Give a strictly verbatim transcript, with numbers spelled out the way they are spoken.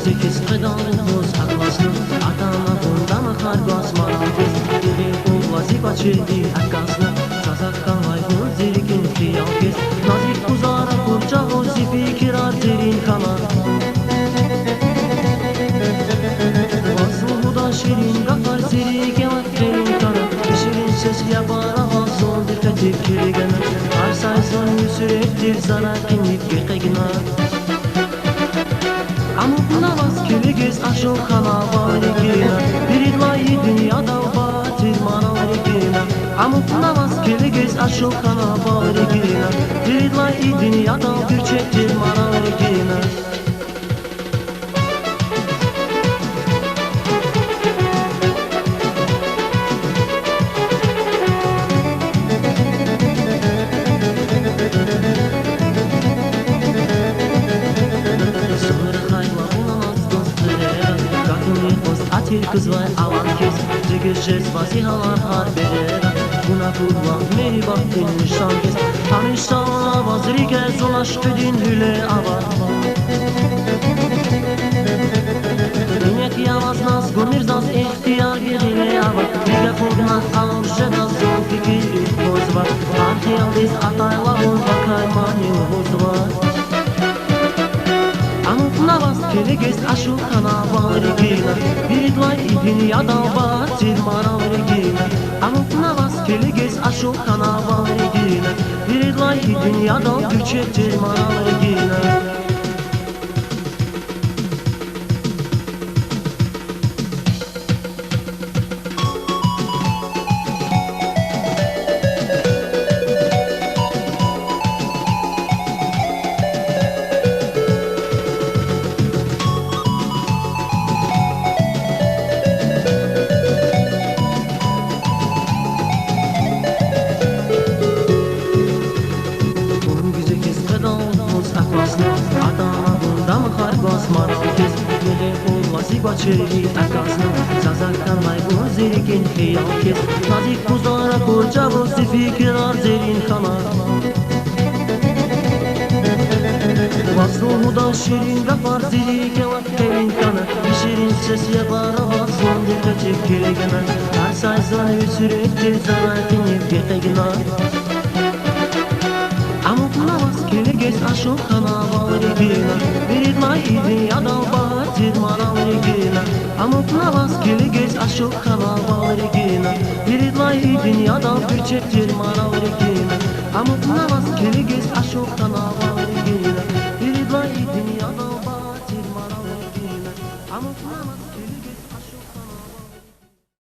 Зи хьиз къведа лугьуз аквазна, атана вун дамахар гваз марал хьиз, гуьгъуьнлай зи кӀвачерин акӀ галазна, заз ахканвай вун зи рикӀин хиял хьиз, назик кузар акур чӀавуз зи фикирар дерин хьана. Ваз лугьуда ширин гафар зи рикӀе лап гъилин хьана, ширин сес яб ара ваз зун дикъетдив килигна, гьар сай зун муьсюрет тир, зара къинив гекъигна. Амукьна ваз килигиз ашукь хьанвал регина, виридалай и дуьньядал батир марал регина. Амукьна ваз килигиз ашукь хьанвал регина, виридалай и дуьньядал гуьрчег тир марал регина. Зун рахайла вуна лаз гуз береда, гатун юкъуз атир кузвай алан хьиз, дуьгуьр жезва зи гьалар гьар береда. Вуна акурла мегьрибатдин лишан хьиз, гьамиша ваз рикӀе зун ашкъидин гьуьле ава. Инихъ я ваз наз гумир, заз ихтияр гъиле ава, рикӀе хургна алур жеда, зун фикирдиз кузва, гьар хиялдиз атайла вун вакай мани лугьузва. Амукьна ваз килигиз ашукь хьанвал регина, виридалай и дуьньядал батир марал регина. Амукьна ваз килигиз ашукь хьанвал регина, виридалай и дуьньядал гуьрчег тир марал регина. Вун гуьзетиз къведа лугьуз аквазна, атана вун дамахар гваз марал хьиз, мегьер кьурла зи кӀвачерин акӀ галазна, заз ахканвай вун зи рикӀин хиял хьиз, назик кузар акур чӀавуз зи фикирар дерин хьана. Ваз лугьуда ширин гафар зи рикӀе лап гъилин хьана, и ширин сес яб ара ваз зун дикъетдив килигна, гьар сай зун муьсюрет тир, зара къинив гекъигна. Амукьна ваз килигиз ашукь хьанвал регина, виридалай и дуьньядал батир марал регина. Амукьна ваз килигиз ашукь хьанвал регина, виридалай и дуьньядал гуьрчег тир марал регина. Амукьна ваз килигиз ашукь хьанвал